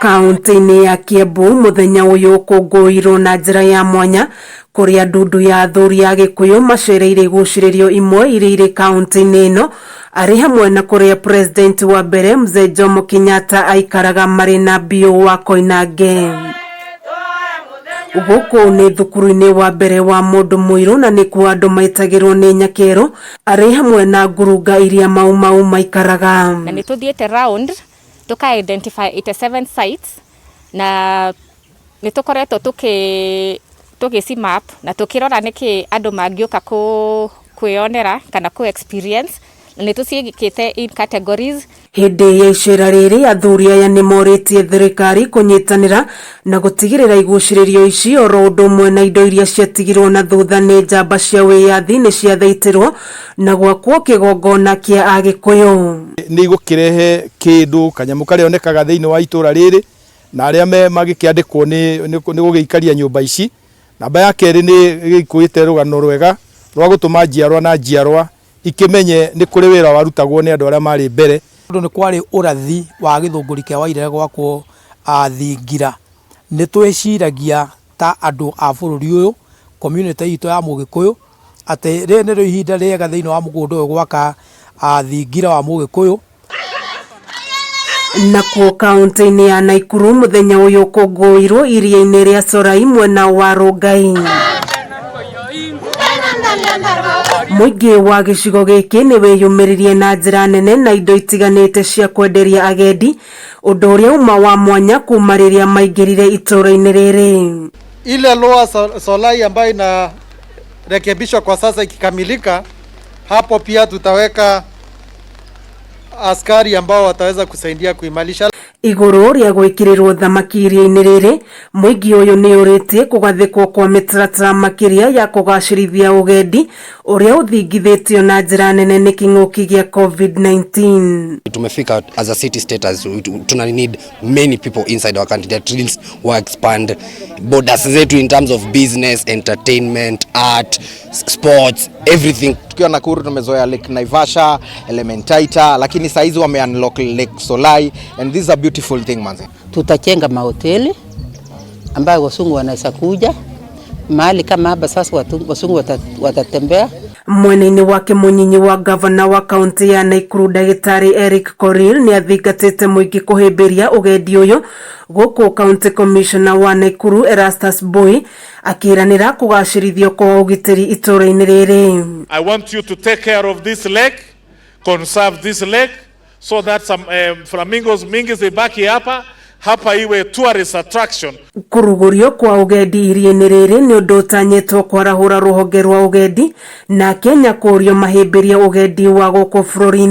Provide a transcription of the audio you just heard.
Kaunti-inĩ ya Kiambu mũthenya ũyũ ũkũngũĩirwo na njĩra ya mwanya kũrĩa ndundu ya athuri a Gĩkũyũ macereire igucĩrĩrio imwe iria irĩ kaunti-inĩ ĩno arĩ hamwe na kũrĩa president wa mbere Mzee Jomo Kenyatta aikaraga marĩ na Biũ wa Koinange. Gũkũ nĩ thukuru-inĩ wa mbere wa mũndũ mũirũ na nĩkuo andũ maitagĩrwo nĩ nyakerũ arĩ hamwe na ngurunga iria Mau Mau maikaraga. Na nĩ tũthiĩte round tũka identify 87 sites, na nĩ tũkoretwo tũgĩci map na tũkĩrora nĩkĩ andũ mangĩũka kwĩyonera kana kũ experience, na nĩ tũciĩkĩte in categories. Hĩndĩ ya icera rĩrĩ, athuri aya nĩ morĩtie thirikari kũnyitanĩra na gũtigĩrĩra igucĩrĩrio ici oro ũndũ ũmwe na indo iria ciatigirwo na thutha nĩ njamba cia wĩyathi nĩ ciathaitĩrwo na gwakwo kĩgongona kĩa Agĩkũyũ. Nĩ igũkĩrehe kĩndũ kanyamũ karĩa onekaga thĩinĩ wa itũra rĩrĩ na arĩa me magĩkĩandĩkwo nĩ gũgĩikaria nyũmba ici. Namba ya kerĩ, nĩ gĩkuĩte rũgano rwega rwa gũtũma njiarwa na njiarwa ikĩmenye nĩ kũrĩ wĩra warutagwo nĩ andũ arĩa marĩ mbere. Tondũ nĩ kwarĩ ũrathi wa gĩthũngũri kĩa Wairere gwakwo thingira, nĩ twĩciragia ta andũ a bũrũri ũyũ, community itũ ya Mũgĩkũyũ, atĩ rĩrĩ nĩrĩo ihinda rĩega thĩinĩ wa mũgũnda ũyũ gwaka thingira wa Mũgĩkũyũ. Nakuo kaunti-inĩ ya Naikuru mũthenya ũyũ ũkũngũĩirwo iria-inĩ rĩa Sorai mwena wa Rongai. Mũingĩ wa gĩcigo gĩkĩ nĩ wĩyumĩririe na njĩra nene na indo itiganĩte cia kwenderia agendi, ũndũ ũrĩa uma wa mwanya kuma rĩrĩa maingĩrire itũũra-inĩ rĩrĩ. Ile Lower Solai ambayo inarekebishwa kwa sasa ikikamilika, hapo pia tutaweka askari ambao wataweza kusaidia kuimarisha. Igũrũ rĩa gwĩkĩrĩrwo thamaki iria-inĩ rĩrĩ, mũingĩ ũyũ nĩ ũrĩtie kũgathĩkwo kwa mĩtaratara makĩria ya kũgacĩrithia ũgendi ũrĩa ũthingithĩtio na njĩra nene nĩ kĩng'ũki gĩa COVID-19. Tumefika as a city status, tuna need many people inside our country, at least wa expand borders zetu in terms of business, entertainment, art, sports, everything. Tukiwa Nakuru tumezoea Lake Naivasha, Elementaita, lakini saizi wame unlock Lake Solai and this is a beautiful thing, manze. Tutajenga mahoteli ambayo wazungu wanaweza kuja mahali kama hapa. Sasa wazungu watatembea. Mwena-inĩ wake, mũnyinyi wa gavana wa kaunti ya Nakuru Ndagĩtarĩ Eric Korir nĩ athingatĩte mũingĩ kũhĩmbĩria ũgendi ũyũ gũkũ County Commissioner wa Nakuru Erastus Mbui akĩranĩra kũgacĩrithio kwa ũgitĩri itũũra-inĩ rĩrĩ. I want you to take care of this lake, conserve this lake so that some flamingos mingi zibaki hapa hapa, iwe tourist attraction. Kũrugũrio kwa ũgendi iria-inĩ rĩrĩ nĩ ũndũ ũtanyĩtwo kwarahũra rũhonge rwa ũgendi na Kenya kũũrio mahĩmbĩrie ũgendi wa gũkũ bũrũri-inĩ.